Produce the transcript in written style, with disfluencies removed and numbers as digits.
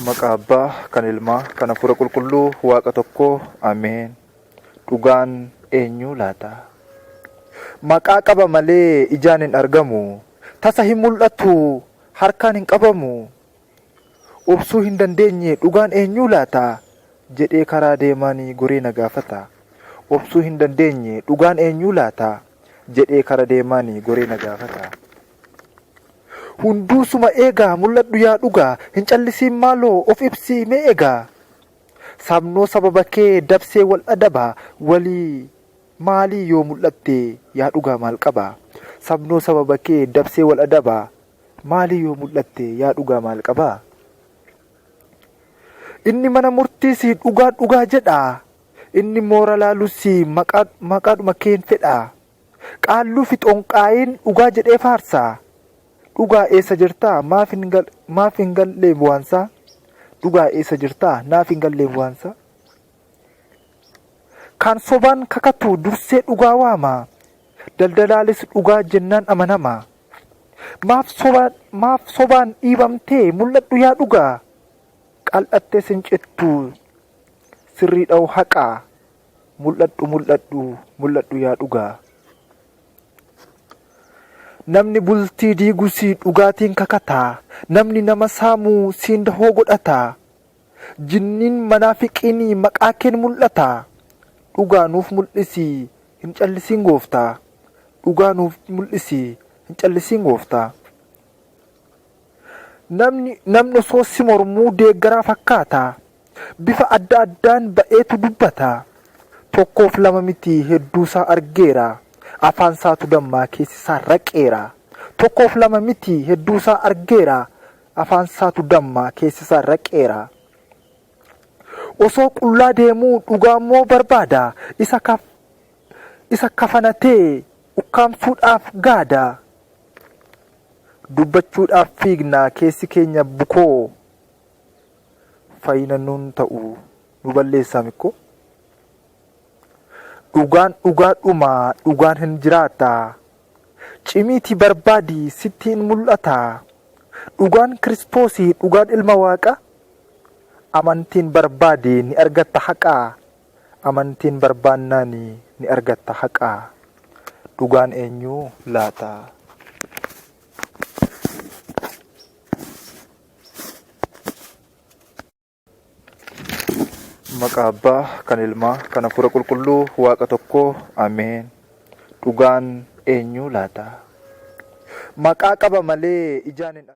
Maqaa Abbaa, kan Ilmaa, kan Hafuura Qulqulluu, Waaqa tokkoo, Ameen. Dhugaan eenyuu laata? Maqaa qaba malee ijaan hin argamu. Tasa hin mul'atu, harkaan hin qabamu. Obsuu hin dandeenye dhugaan eenyuu laata? Jedhee karaa deemaan goree na gaafata. Obsuu hin dandeenye dhugaan eenyuu laata? Jedhee kara deemaan goree na gaafata. Hunduu suma eegaa mul'adhu yaa dhugaa hin callisiin maaloo of ibsii mee egaa. Sabnoo sababa kee dabsee wal adaba walii maalii yoo mul'atte yaa dhugaa maal qaba. Sabnoo sababa kee dabsee wal adaba maalii yoo mul'atte yaa dhugaa maal qaba. Inni mana murtiis dhugaa dhugaa jedha. Inni moora laalus maqaadhuma keen fedha. Qaalluu fi xonqaayiin dhugaa jedhee faarsa. Dhugaa eessa jirtaa maaf hin gallee bu'aansaa? Dhugaa eessa jirtaa naaf hin gallee bu'aansaa? Kan sobaan kakatu dursee dhugaa waama. Daldalaanis dhugaa jennaan amanama. Maaf sobaan dhiibamtee mul'adhu yaa dhugaa? Qal'attee sin cittu sirrii dha'u haqaa. Mul'adhu mul'adhu mul'adhu yaa dhugaa. Namni bultii diigus dhugaatiin kakataa. Namni nama saamu siin dahoo godhata. Jinniin manaafiqiin maqaa keen mul'ata. Dhugaa nuuf mul'isi hin callisiin gooftaa. Dhugaa nuuf mul'isi hin callisiin gooftaa. Namni osoo si mormuu deeggaraa fakkaata. Bifa adda addaan ba'eetu dubbata. Tokkoof lama miti hedduusaa argeera. Afaan isaatu dammaa keessi isaa raqeera. Tokkoof lama miti hedduusaa argeera. Afaan isaatu dammaa keessi isaa raqeera. Osoo qullaa deemuu dhugaa immoo barbaada. Isa kafanatee ukkaamsuudhaaf gaada. Dubbachuudhaaf fiigna keessi keenya bukoo. Fayyina nuun ta'u nu balleessaa mikkoo. Dhugaan dhugaadhuma dhugaan hin jiraata. Cimiitii barbaadi sitti hin mul'ata. Dhugaan Kiristoosii dhugaan ilma Waaqa. Amantiin barbaadi ni argatta haqaa. Amantiin barbaannaan ni argatta haqaa. Dhugaan eenyuu laata? Maqaa Abbaa, kan Ilmaa, kan Hafuura Qulqulluu, Waaqa tokkoo, Ameen. Dhugaan eenyuu laata? Maqaa qaba malee ijaan hin